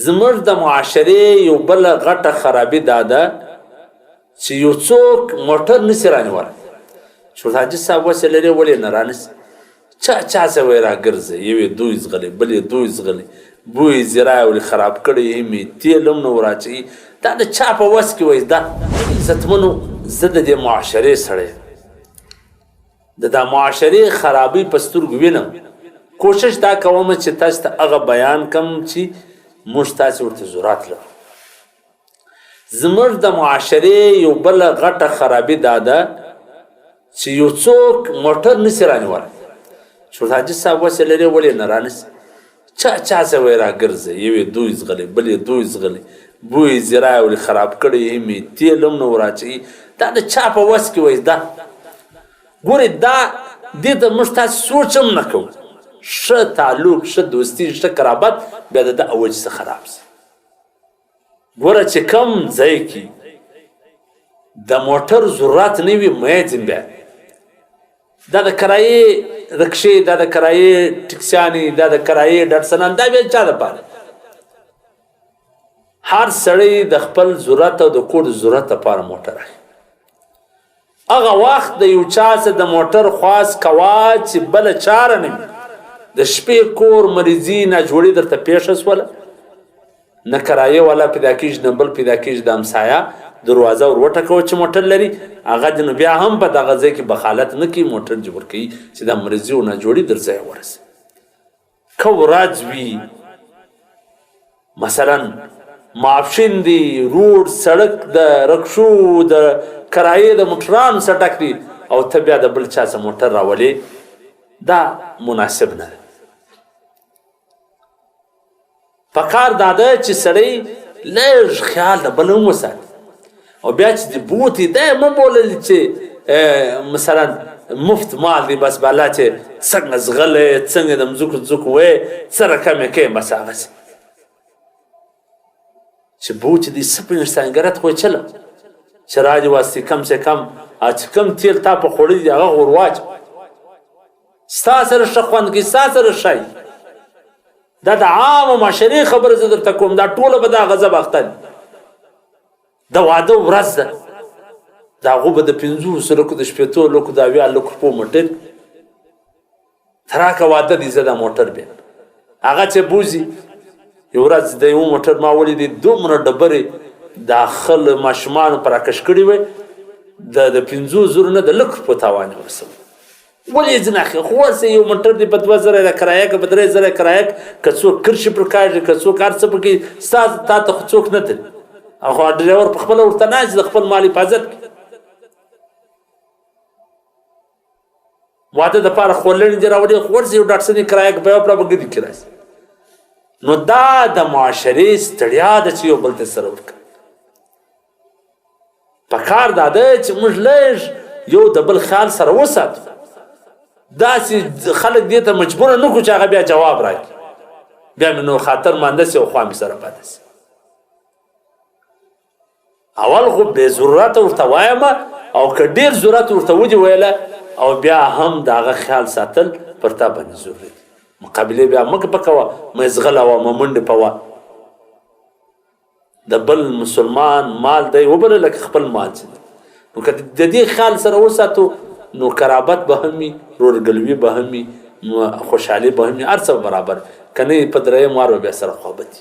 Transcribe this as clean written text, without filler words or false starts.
زموږ د معاشرې یو بله غټه خرابي دا ده چې یو څوک موټر نشي رانیولی، چې ورته حاجي صاحب وسې لرې ولې نه رانیسي؟ چا چا څه وایي راګرځي، یو یې دوی ځغلي، بل یې دوی ځغلي، بوی یې ځي راولي، خراب کړی یې هم وي، تېل هم نه وراچوي، دا د چا په وس کې وایي دا؟ عزتمنو زه د دې معاشرې سړی یم، د دا معاشرې خرابۍ په سترګو وینم، کوشش دا کوم چې تاسو ته هغه بیان کم چې موږ تاسو ورته ضرورت لرو. زموږ د معاشرې یو بله غټه خرابي دا ده چې یو څوک موټر نشي رانیولی، چې ورته حاجي صاحب وسې لرې ولې نه رانیسي؟ چا چا څه وایي راګرځي، یو یې دوی ځغلي، بل یې دوی ځغلي، بوی یې ځي راولي، خراب کړی یې هم وي، تېل هم نه وراچوي، دا د چا په وس کې وایي دا؟ ګورئ دا دې ته موږ تاسې سوچ هم نه کوو. ښه تعلق، ښه دوستي، ښه قرابت بیا د ده اوج څخه خراب شي. ګوره چې کوم ځای کې د موټر ضرورت نه وي مه ځم بیا. دا د کرایې رکشې، دا د کرایې ټکسیانې، دا د کرایې ډټسنان، دا بیا چا دپاره؟ هر سړی د خپل ضرورت او د کور د ضرورت لپاره موټر اخلي. هغه وخت د یو چا څخه د موټر خواست کوه چې بله چاره نه وي. د شپې کور مریضي ناجوړي درته پېښه شوله، نه کرایه والا پیدا کېږي نه بل پیدا کېږي، د همسایه دروازه ور وټکوه چې موټر لري، هغه دې نو بیا هم په دغه ځای کې بخالت نه کوي، موټر دې ورکوي چې دا مریضي او ناجوړي در ځایه ورسوي. که ورځ وي مثلا مافشین دی، روډ سړک د رکشو د کرایې د موټرانو څخه ډک دی او ته بیا د بل چا څخه موټر راولې، دا مناسب نه ده. پکار دا ده چې سړی لږ خیال د بل هم وساتي، او بیا چې دې بوتي دا یې مه بولل چې مثلا مفت مال دی، بس بالا چې څنګه ځغلې، څنګه د مځکو ځکو وې، څه رقم یې کوې، بس هغسې چې بوتي دی څه په انسانګرت خو یې چله چې را دې واستي، کم سه کم چې کم تېل تا په خوړلي دي هغه ور واچوه، ستا سره ښه خوند کوي، ستا سره ښه. دا د عامو معاشرې خبره زه درته کوم، دا ټوله به دا غضب اخته دي. د واده ورځ ده، د هغو به د 50 لکو، د 60 لکو، د 70 لکو روپو موټر تراکه واده دی، زه دا موټر بیا هغه چې بوځي. یو ورځ د یو موټر ما ولیدې، دومره ډبرې داخل ماشومانو پر راکش کړي وې، د 5000 نه د لک روپو تاوان یې ورسوه. ولې یې ځینې اخلي؟ خو ورسې یو موټر دی په 2000 د کرایه که په 3000 کرایه، که څوک کرښې پر کاږي، که څوک هر څه پکې، ستا تا ته خو څوک نه تلي، خو ډریور په خپله ورته ناست د خپل مال حفاظت کوي. واده دپاره خولڼې دې راوړي، خو ورسې یو ډاټسن یې کرایه که په یوه پړه به ګدي کې راشي. نو دا د معاشرې ستړیا ده چې یو بل ته سره ورکوي. پکار دا ده چې موږ لږ یو د بل خیال سره وساتو، داسې خلک دې ته مجبور نه کړو چې هغه بیا جواب راکړي، بیا مې نو خاطر مانده سي او خوا مې سره پاتې سي. اول خو بې ضرورته ورته وایم، او که ډېر ضرورت ورته ودي ویله، او بیا هم د هغه خیال ساتل پر تا باندې ضروري دي. مقابلې بیا مه په کوه، مه ځغلوه، مه منډې پوه. د بل مسلمان مال دی وبله لکه خپل مال چې دی. نو که د دې خیال سره وساتو نو قرابت به هم وي، ورورګلوي به هم وي، خوشحالي به هم وي، هر څه به برابر. که نه په درېیم وار به بیا سره خوابدي.